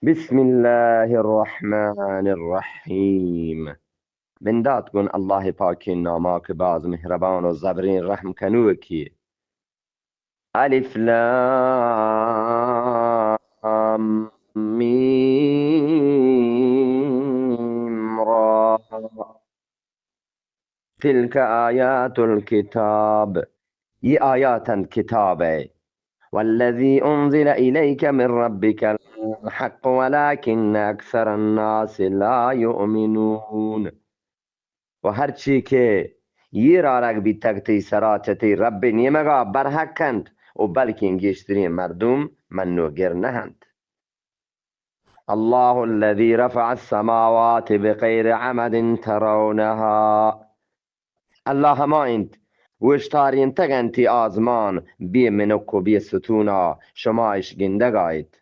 بسم الله الرحمن الرحيم. بندات گوں اللہ پاکیں ناما کہ باز مہربان و زبریں رحم کنوکی. الف لام میم را. تلك آيات الكتاب. یہ آیات انت کتاب ءِ. والذي أنزل إليك من ربك الحق ولكن أكثر الناس لا يؤمنون. و ہرچی کہ یہ رارگ بیتگ تئی سرا چہ تئی رب نیمگا برحق انت، و بلکیں گیشتریں مردم منوگر نہ انت. الله الذي رفع السماوات بغير عمد ترونها. اللہ ہما انت، اوشتارینتگ انت آزمان بے منک و بے ستونا، شما اش گندگا ایت.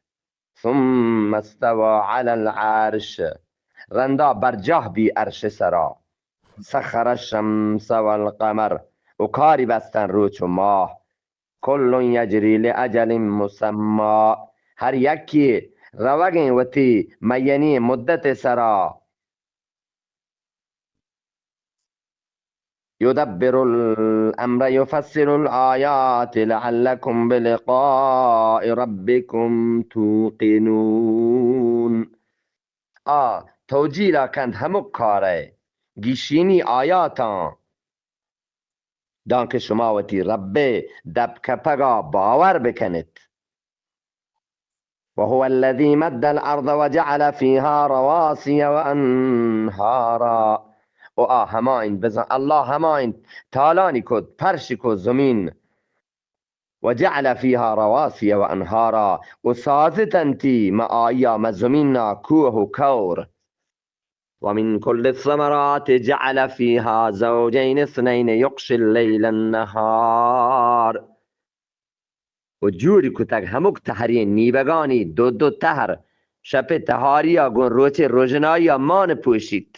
ثم استوى على العرش، رندا برجاہ بی عرش سرا. سخر الشمس والقمر، و کاری بستن روچ و ماہ. كل يجري لأجل مسمى، ہر یکی روگیں وتی مینی مدت سرا. يدبر الأمر يفصل الآيات لعلكم بلقاء ربكم توقنون. آ توجیلا کنت ہمک کارئے گیشینی آیاتاں، دانکہ شما وتی رب ءِ دپ کپگا باور بکنت. وهو الذي مد الأرض وجعل فيها رواسي وأنهارا. و آ ہما انت، بزاں اللہ ہما انت، تالانی کت، پرشی کت زمین. وجعل فيها رواسي وأنهارا، و سازتنتی ما آیا، ما زمینا کوہ و کور. ومن كل الثمرات جعل فيها زوجين اثنين يغشي الليل النهار. و جوڑی کتگ ہمک تہریں نیبگانی دو دو تہر، شپ تہاریا گوں روچ روژنایا مان پوشیت.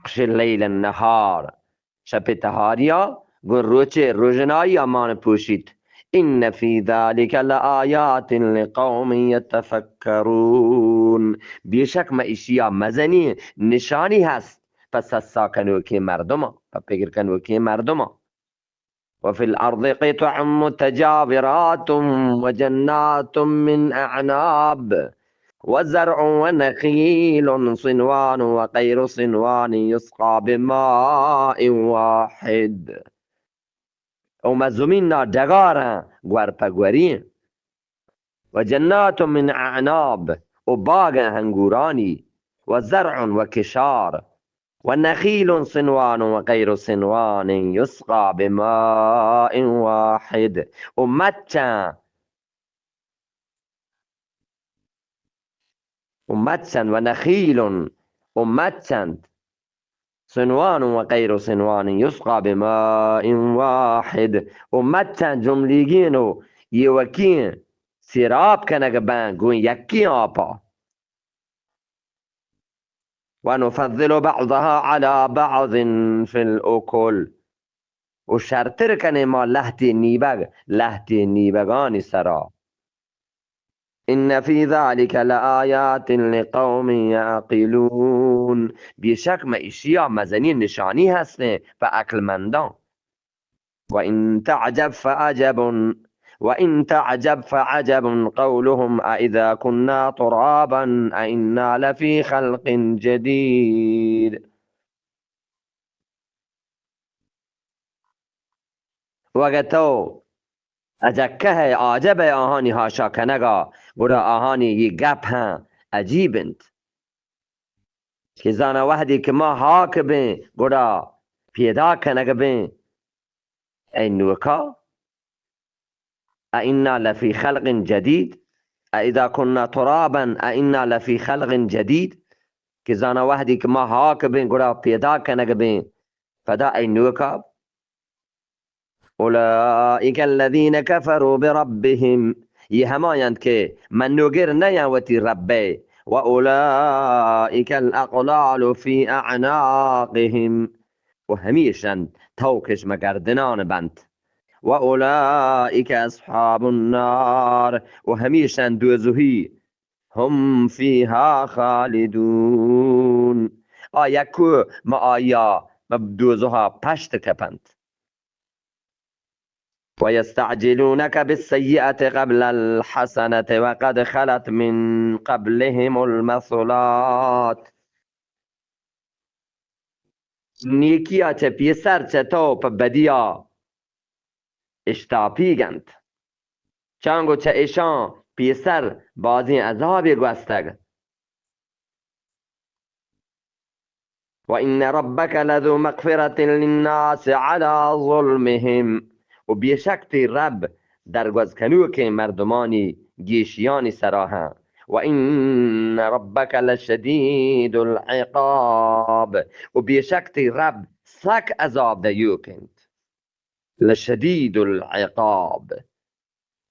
يغشي الليل النهار، شپ تہاریا گوں روچ روژنایا مان پوشیت. إن في ذلك لآيات لقوم يتفكرون. بیشک ما اشیا مزنی نشانی ہست پہ سسا کنوکیں مردماں، پہ پگر کنوکیں مردماں. وفي الأرض قطع متجاورات وجنات من أعناب وزرع ونخيل صنوان وغير صنوان يسقى بماء واحد. او ما زمینا ڈگاراں گور پہ گوریں. وجنات من أعناب، و باغ انگورانی، وزرع، و کشار، ونخيل صنوان وغير صنوان يسقى بماء واحد، و مچاں، و مچاں، ونخيل، و مچاں، صنوان وغير صنوان يسقى بماء واحد، و مچاں جملیگین و ایوکین، سیراب کنگ بن گوں یکیں آپا. ونفضل بعضها على بعض في الأكل، و شرتر کنیں ما لہتے نیبگ لہتے نیبگانی سرا. إن في ذلك لآيات لقوم يعقلون. بیشک ما اشیا مزنی نشانی ہستیں پہ عقلمنداں. وإن تعجب فعجب، وإن تعجب فعجب قولهم أإذا كنا ترابا أإنا لفي خلق جديد. و اگہ تو اجکہ ئے، عاجب ئے آہانی حاشا کنگا، گڑا آہانی یہ گپ ہم عجیب انت. کہ زانا وہدی کہ ما ہاک بیں، گڑا پیدا کنگ بیں اے نوکا. أإنا لفي خلق جديد، أإذا كنا ترابا أإنا لفي خلق جديد. کہ زانا وہدی کہ ما ہاک بیں، گڑا پیدا کنگ بیں پدا اے نوکا. أولئك الذين كفروا بربهم، یہ ہمایانت کہ منوگر نیاں وتی رب ئے. وأولئك الأغلال في أعناقهم، و ہمیش انت توکش مہ گردنان بنت. وأولئك أصحاب النار، و ہمیشان دوزہی، هم فيها خالدون، آ یکو ما آیا ما دوزہا پشت کپنت. ويستعجلونك بالسيئة قبل الحسنة وقد خلت من قبلهم المثلات. نیکیا چہ پیسر چہ تو پہ بدیا اشتاپیگ انت، چانگو چہ اشاں پیسر بازیں عذابے گوستگ. وإن ربك لذو مغفرة للناس على ظلمهم، و بیشک تئی رب درگوز کنوکیں مردمانی گیشیانی سرا ہاں. وإن ربك لشديد العقاب، و بیشک تئی رب سک عذاب دیوک انت. لشديد العقاب،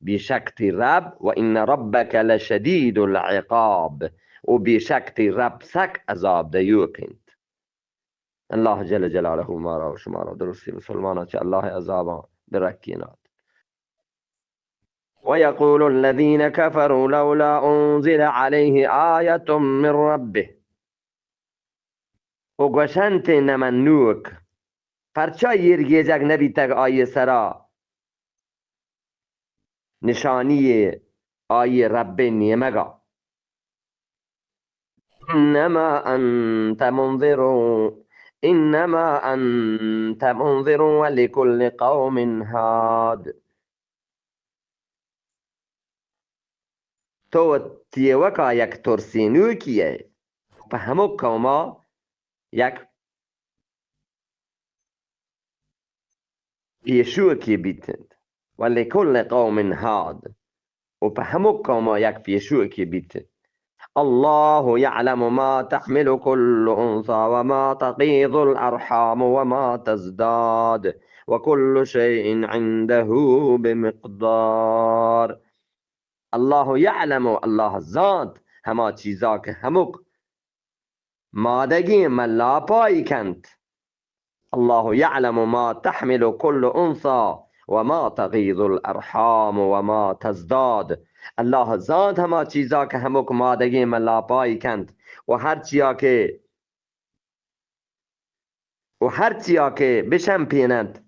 بیشک تئی رب، وإن ربك لشديد العقاب، و بیشک تئی رب سک عذاب دیوک انت. اللہ جل جلالہ مارا و شمارا درستی مسلماناں چہ اللہ عذاباں برکینات. ويقول الذين كفروا لولا أنزل عليه آية من ربه. و گوشنت نمنوک، پرچا ایرگیجگ نبیتگ آئی سرا نشانی آئی رب نیمگا. إنما أنت منذر، إنما أنت منذر ولكل قوم هاد. تو تیوکا یک ترسینوکی ئے، پہ ہمک قوما یک پیشوکی بیت انت. ولکل قوم هاد، و پہ ہمک قوما یک پیشوکی بیت انت. الله يعلم ما تحمل كل أنثى وما تغيض الأرحام وما تزداد وكل شيء عنده بمقدار. اللہ یعلم، اللہ زانت ہما چیزا کہ ہمک مادگیں ملاپائی کنت. الله يعلم ما تحمل كل أنثى وما تغيض الأرحام وما تزداد. اللہ زانت ہما چیزا کہ ہمک مادگیں ملاپائی کنت و ہر چیا کہ و ہر چیا کہ بشمپیننت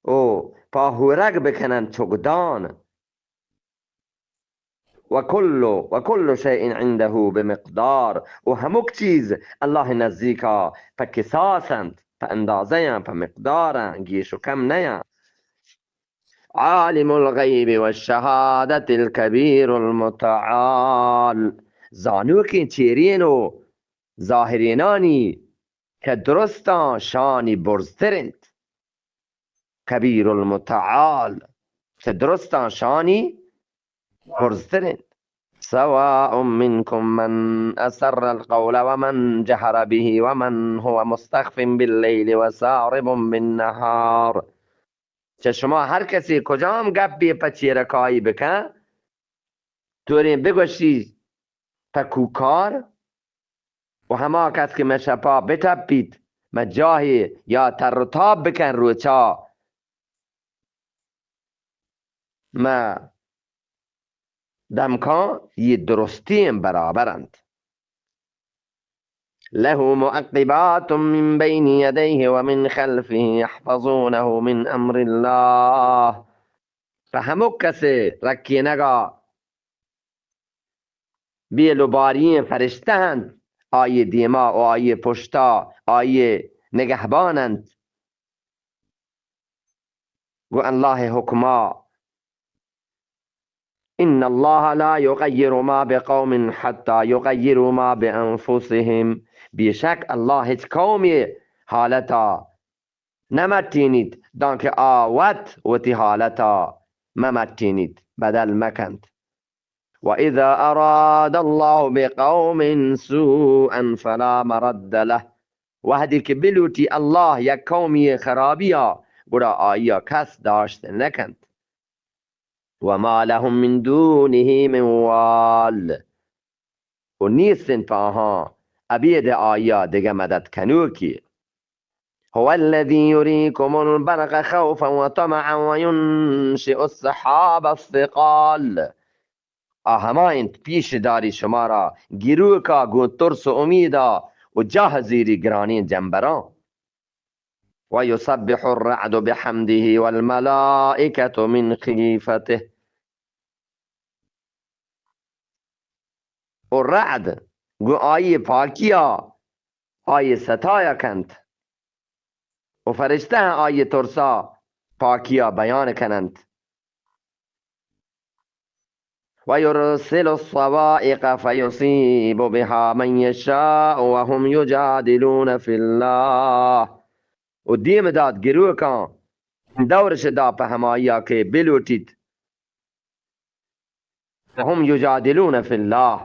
و پاہورگ بکننت چگدان. وكل، وكل شيء عنده بمقدار، و ہمک چیز اللہ نزیکا پہ کساس انت، پہ اندازہ یاں، پہ مقدار انت، گیش و کم نیاں. عالم الغيب والشهادة الكبير المتعال. زانوکیں چیرین و ظاہرینانی کہ درستاں شانی برزتر انت. کبیر المتعال، چہ درستاں شانی برزتر انت. سواء منكم من أسر القول ومن جهر به ومن هو مستخف بالليل وسارب بالنهار. چہ شما ہر کسی کجام گپے پہ چیرکائی بکن، توریں بگوشی پہ کوکار، و ہما کس کہ مئے شپا بٹپیت، مئے جاہے یا تر و تاب بکن روچا، مئے دمکاں یہ درستیں برابر انت. له معقبات من بين يديه ومن خلفه يحفظونه من أمر الله. پہ ہمک کسے رکینگا بیل و باریں فرشتہ انت، آئی دیما و آئی پشتا آئی نگہبان انت. گوں اللہ حکما. إن الله لا يغير ما بقوم حتى يغيروا ما بأنفسهم. بیشک اللہ ہچ قومی حالتا نہ مٹینیت، دانکہ آ وت وتی حالتا مہ مٹینیت، بدل مکنت. وإذا أراد الله بقوم سوءا فلا مرد له. وہدے کہ بلوٹی اللہ یک قومی خرابیا، گڑا آئیا کس داشت نکنت. وما لهم من دونه من وال. و نیست انت پہ آہاں ابید آئیا دگہ مدد کنوکی. هو الذي يريكم البرق خوفا وطمعا وينشئ السحاب الثقال. آ ہما انت پیش داری شمارا گروکا گوں ترس و امیدا و جاہ زیری گرانیں جمبراں. ويسبح الرعد بحمده والملائكة من خيفته. و رعد گوں آئی پاکیا آئی ستایا کنت و فرشتہ آئی ترسا پاکیا بیان کننت. ويرسل الصواعق فيصيب بها من يشاء وهم يجادلون في الله. و دیم دات گروکاں، دورش دا پہ ہمایا کہ بلوٹیت. وهم يجادلون في الله،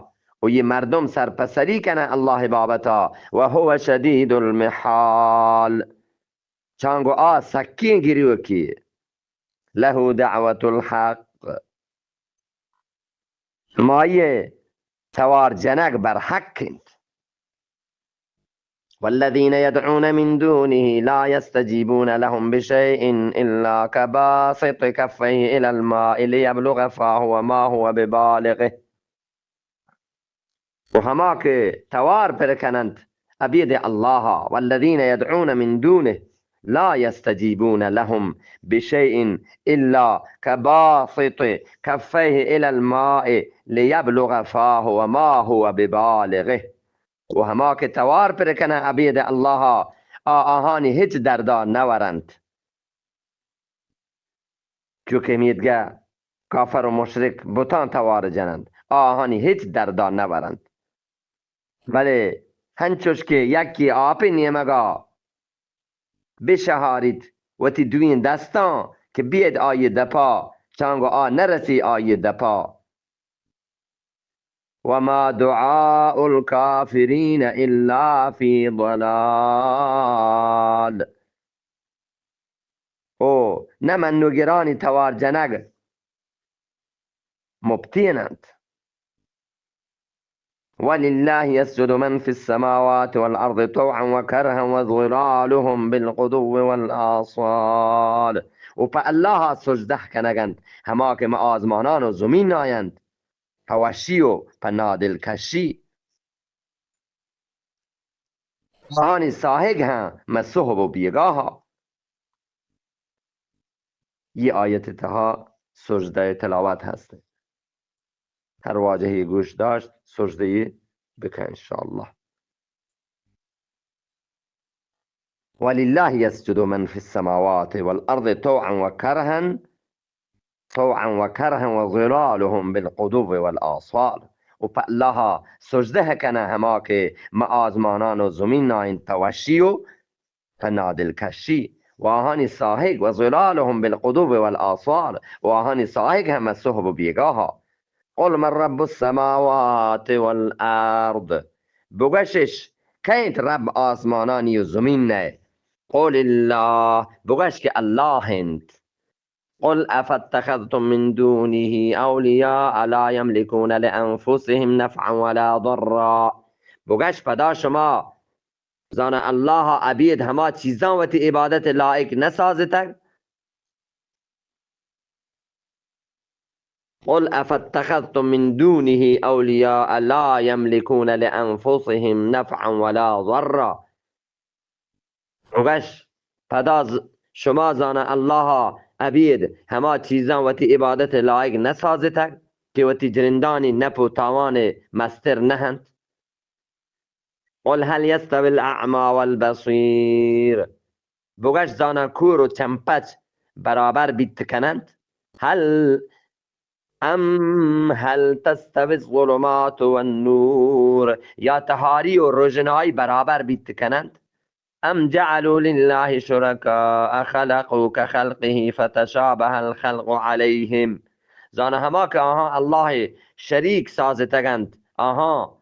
و یہ مردم سرپسری کنن اللہ بابتا، وهو شديد المحال، چانگو آ سکیں گریوکی. له دعوة الحق، مایه توار جنگ بر حق انت. والذين يدعون من دونه لا يستجيبون لهم بشيء إلا كباسط كفيه إلى الماء ليبلغ فاه وما هو ببالغه. و ہما کہ توار پر کننت ابید اللہ، والذين يدعون من دونه لا يستجيبون لهم بشيء إلا كباسط كفيه إلى الماء ليبلغ فاه وما هو ببالغه. و ہما کہ توار پر کنن ابید اللہ، آ آہانی ہچ دردا نورنت. چو کہ میدگہ کافر و مشرک بتاں توار جننت، آ آہانی ہچ دردا نورنت. بلے ہنچوش کہ یکی آپی نیمگا بشہاریت وتی دوئیں دستاں کہ بیئد آئی دپا، چانگو آ نرسی آئی دپا. وما دعاء الكافرين إلا في ضلال. او نہ منوگرانی توار جنگ مپتین انت. ولله يسجد من في السماوات والأرض طوعا وكرها وظلالهم بالغدو والآصال. و پہ اللہ سجدہ کنگ انت ہما کہ مہ آزمانان و زمین آینت، پہ وشی و پہ نادلکشی. آہانی ساہگ ہم مہ سہب و بیگاہا. یہ آیت تہا سجدہ تلاوت ہست. ہر واجہی گوش داشت، سجدہ بکن انشاءاللہ. ولله يسجد من في السماوات والأرض طوعا وكرها، طوعا وكرها وظلالهم بالغدو والآصال. و پہ اللہ سجدہ کنن ہما کہ مہ آزمانان و زمین آئین پہ وشی و پہ نادلکشی. و آہانی ساہگ، وظلالهم بالغدو والآصال، و آہانی ساہگ ہم سہب و بیگاہا. قل من رب السماوات والأرض. بگشش، کئے انت رب آسمانانی و زمین نئے؟ قل الله، بگش کہ اللہ انت. قل أفاتخذتم من دونه أولياء لا يملكون لأنفسهم نفعا ولا ضرا. بگش پدا شما زاناں اللہ ءَ ابید ہما چیزاں وتی عبادت ءِ لائق نہ سازتگ؟ قل أفاتخذتم من دونه أولياء لا يملكون لأنفسهم نفعا ولا ضرا. بگش، پدا ز-، شما زاناں اللہ ءَ ابید ہما چیزاں وتی عبادت ءِ لائق نہ سازتگ کہ وتی جنندانی نپ و تاوان ءِ مستر نہ انت؟ قل هل يستوي الأعمى والبصير. بگش زاناں کور و چمپچ برابر بیت کننت؟ هل، أم هل تستوي الظلمات والنور. یا تہاری و روژنائی برابر بیت کننت؟ أم جعلوا لله شركاء خلقوا كخلقه فتشابه الخلق عليهم. زاناں ہما کہ آہاں اللہ ءَ شریک سازتگ انت، آہاں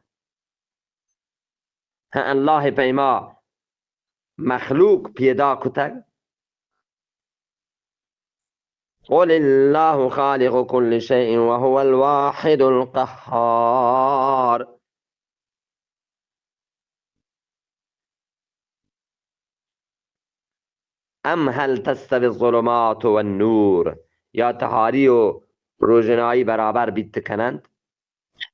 ہاں اللہ ءِ پیما مخلوق پیدا کتگ؟ قل الله خالق كل شيء وهو الواحد القهار. ام هل تستوی الظلمات والنور، یا تہاری و روژنائی برابر بیت کننت؟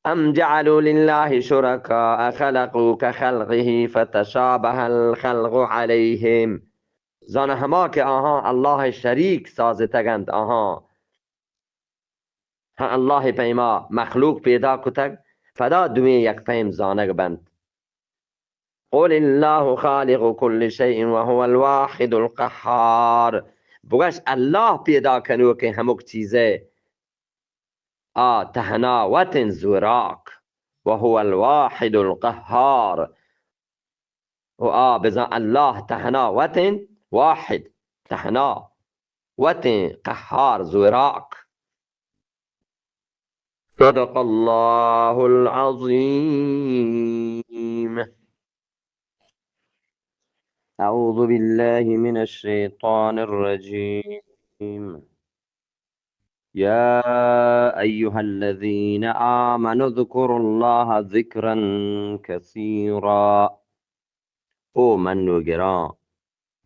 ام جعلوا لله شركاء خلقوا كخلقه فتشابه الخلق عليهم، زاناں ہما کہ آہاں اللہ شریک سازتگ انت، آہاں ہاں اللہ پیما مخلوق پیدا کتگ، پدا دوئیں یک پیم زانگ بنت۔ قل الله خالق كل شيء وهو الواحد القهار۔ بگش اللہ پیدا کنوکیں ہمک چیزے، آ تہنا وتیں زوراک، وهو الواحد القهار۔ و آ بزاں اللہ تہنا وتیں، واحد، تہنا وتیں، قہار، زوراک۔ صدق الله العظيم. أعوذ بالله من الشيطان الرجيم. يا أيها الذين آمنوا اذكروا الله ذكرا كثيرا۔ او منوگراں،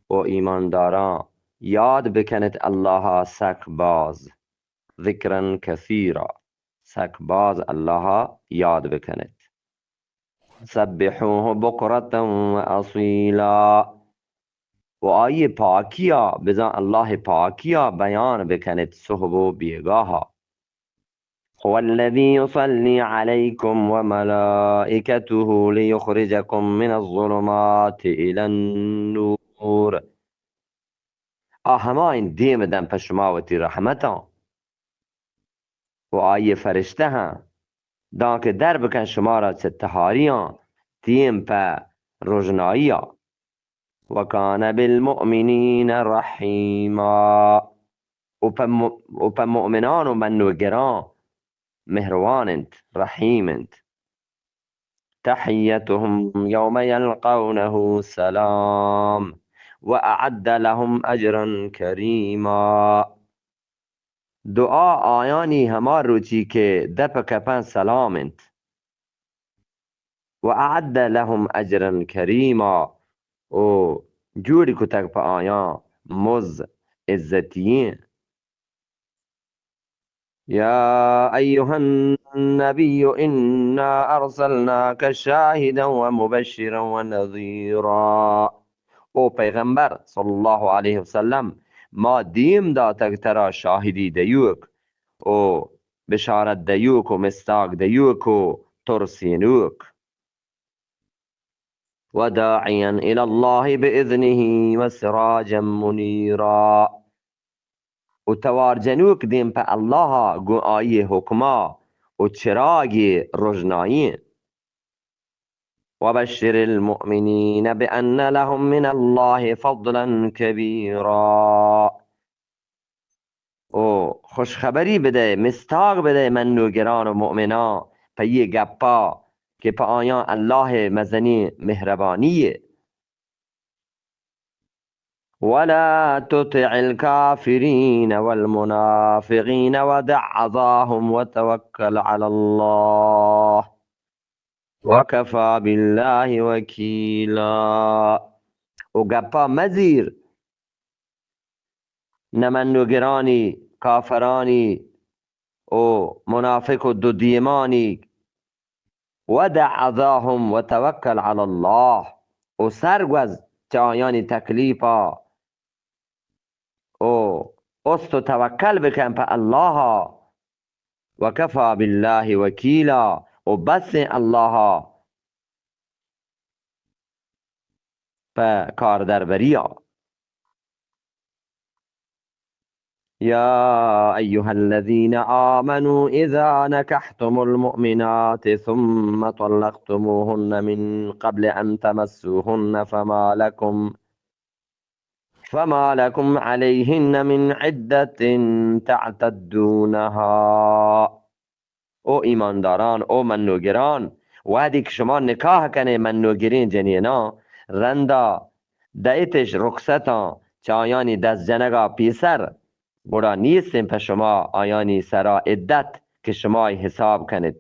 او ایمانداراں، یاد بکنت اللہ سک باز، ذکرا کثیرا، سک باز اللہ یاد بکنت۔ سبحوه بکرة و اصیلا، و آئی پاکیا، بزاں اللہ پاکیا بیان بکنت صحب و بیگاہا۔ هو الذي يصلي عليكم وملائكته ليخرجكم من الظلمات إلى النور۔ آ ہما انت دیم دن پہ شما وتی رحمتاں و آئی فرشتہ ہاں، دانکہ در بکن شمارا چہ تہاریاں دیم پہ روژنائیا۔ وكان بالمؤمنين رحيما۔ و پہ مؤ-، و پہ مؤمنان و منوگراں مہروان انت، رحیم انت۔ تحيتهم يوم يلقونه سلام وأعد لهم أجرا كريما۔ دعا آیانی ہما روچی کہ دپ کپن سلام انت۔ وأعد لهم أجرا كريما، و جوڑ کتگ پہ آیاں مز عزتییں۔ يا أيها النبي إنا أرسلناك شاهدا ومبشرا ونذيرا۔ او پیغمبر صلی اللہ علیہ وسلم، ما دیم داتگ ترا شاہدی دیوک، او بشارت دیوک و مستاگ دیوک و ترسینوک۔ وداعيا إلى الله بإذنه وسراجا منيرا۔ و توار جنوک دیم پہ اللہ گوں آئی حکما و چراگی رژنائیں۔ وبشر المؤمنين بأن لهم من الله فضلا كبيرا۔ و خوشخبری بدئے، مستاگ بدئے منوگران و مؤمنان پہ یہ گپا کہ پہ آیان اللہ مزنی مہربانی۔ ولا تطع الكافرين والمنافقين ودع أذاهم وتوكل على الله وكفى بالله وكيلا۔ و گپا مزیر نہ منوگرانی، کافرانی و منافق و دو دیمانی۔ ودع اذاهم وتوکل علی الله، و سرگوز چہ آیانی تکلیفا و است و توکل بکن پہ اللہا۔ وکفی باللہ وکیلا، و بس ایں اللہا پہ کاردربریا۔ يا أيها الذين آمنوا إذا نكحتم المؤمنات ثم طلقتموهن من قبل أن تمسوهن فما لكم، فما لكم عليهن من عدة تعتدونها۔ او ایمانداران، او منوگران، وہدے کہ شما نکاح کنے منوگریں جنیناں، رندا دئیتش رخصتاں چہ آیانی دست جنگا پیسر، گڑا نیستیں پہ شما آیانی سرا عدت کہ شما حساب کنت۔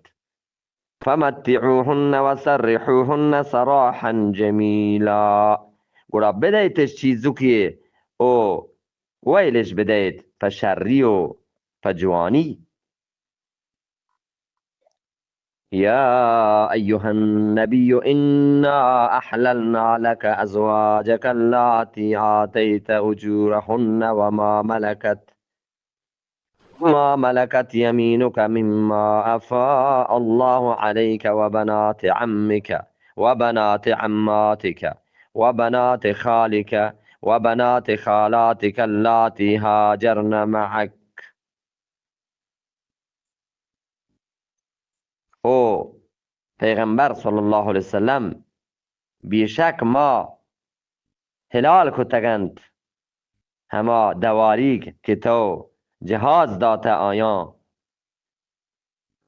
فمتعوهن وسرحوهن سراحا جمیلا، گڑا بدئیتش چیزکے او ویلش بدیت په شری و په جوانی. يا أيها النبي إنا أحللنا لك أزواجك اللاتي آتيت أجورهن وما ملكت، وما ملكت يمينك مما أفاء الله عليك وبنات عمك وبنات عماتك وبنات خالك وبنات خالاتك اللاتي هاجرن معك. او پیغمبر صلی اللہ علیہ وسلم، بیشک ما حلال کتگ انت ہما دواریگ کہ تو جہاز داتہ آیاں،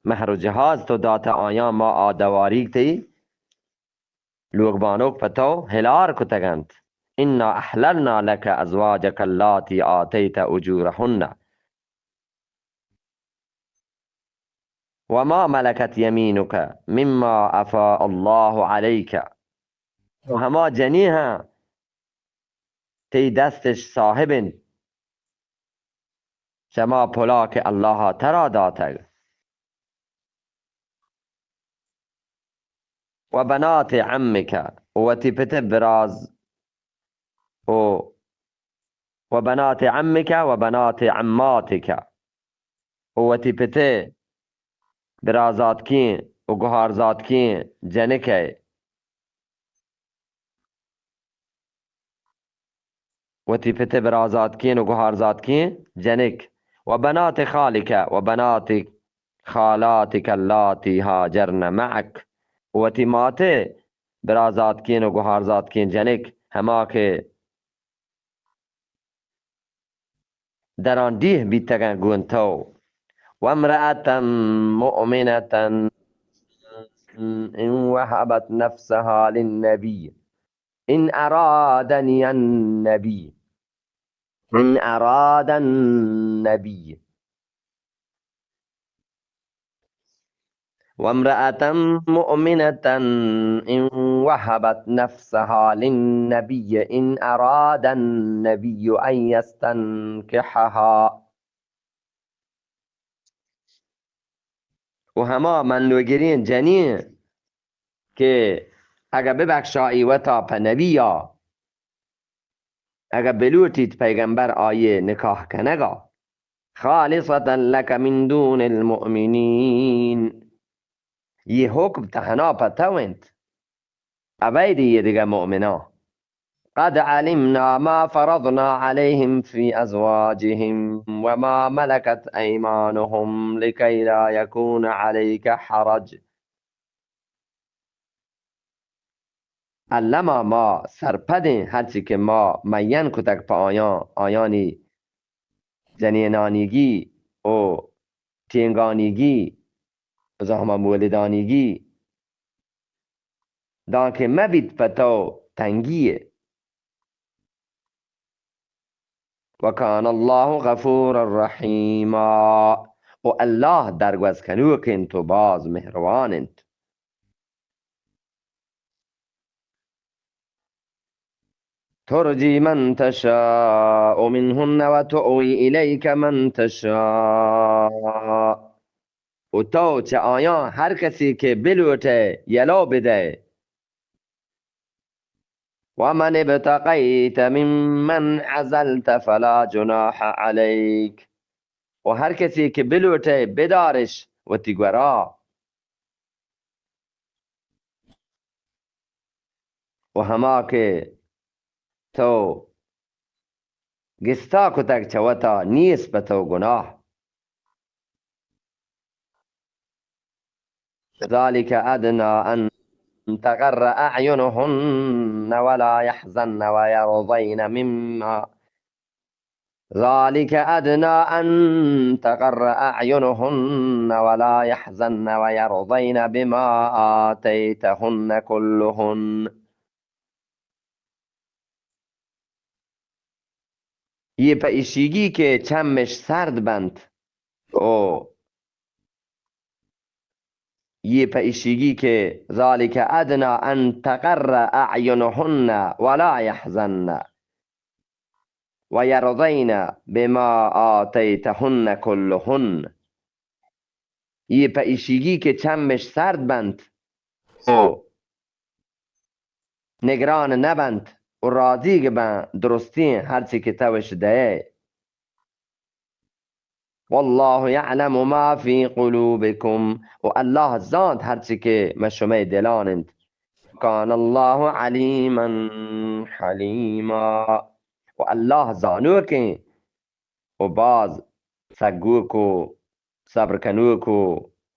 مہر و جہاز تو داتہ آیاں، ما آ دواریگ تئی لوگ بانوک پہ تو حلال کتگ انت. انا احللنا لك ازواجك اللاتي آتيت اجورهن وما ملكت يمينك مما أفاء الله عليك. و ہما جنی ہاں تئی دستش صاحب انت چما پلا کہ اللہ ترا داتگ. وبنات عمك، و وتی پت براز، و وبنات عمك وبنات عماتك، و وتی پت برازاتکیں و گہارزاتکیں جنکئے، وتی پت برازاتکیں و گہارزاتکیں جنک، وبنات خالك وبنات خالاتك اللاتي هاجرن معك، و وتی مات برازاتکیں و گہارزاتکیں جنک، ہما کہ دران ڈیہ بیتگاں گون تو. وامرأة مؤمنة إن وهبت نفسها للنبي إن أرادني النبي، إن أراد النبي. وامرأة مؤمنة إن وهبت نفسها للنبي إن أراد النبي أن يستنكحها. و ہما منوگریں جنین کہ اگہ ببخشائی وتا پہ نبیا، اگہ بلوٹیت پیغمبر آئی نکاح کنگا، خالصة لك من دون المؤمنين، یہ حکم تہنا پہ تو انت، ابید یہ دگہ مؤمناں. قد علمنا ما فرضنا عليهم في أزواجهم وما ملكت أيمانهم لكي لا يكون عليك حرج. الما ما سرپدیں ہرچی کہ ما معین کتگ پہ آیاں، آیانی جنینانیگی و ٹینگانیگی، بزاں ہما مولدانیگی، دانکہ مہ بیت پہ تو تنگی. وكان الله غفورا رحيما، و اللہ درگوز کنوک انت و باز مہروان انت. ترجي من تشاء منهن وتؤوي إليك من تشاء. و تو چہ آیاں ہر کسی کہ بلوٹئے یلو بدئے. ومن ابتغيت ممن عزلت فلا جناح عليك. و ہر کسی کہ بلوٹئے بدارش وتی گورا. و ہما کہ تو گستا کتگ چہ وتا نیست پہ تو گناہ. ذلك أدنى أن تقر أعينهن ولا يحزن ويرضين مما ذلك أدنى أن تقر أعينهن ولا يحزن ويرضين بما آتيتهن كلهن. یہ پہ اشیگی کہ چمش سرد بنت، او یہ پہ اشیگی کہ ذلك أدنى أن تقر أعينهن ولا يحزن. و یرضین بما آتیتهن کلهن، ای پہ ایشیگی کہ چمش سرد بنت و نگران نبنت و راضیگ بن درستیں ہرچی کہ تو اش دئے. واللہ یعلم ما فی قلوبکم، و اللہ زانت ہرچی کہ مہ شمئے دلان انت. کان اللہ علیما حلیما، و اللہ زانوکیں و باز سگوک و صبر کنوک و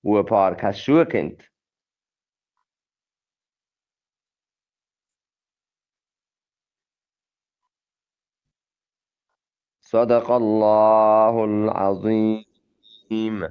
وپار کشوک انت. صدق اللہ العظیم.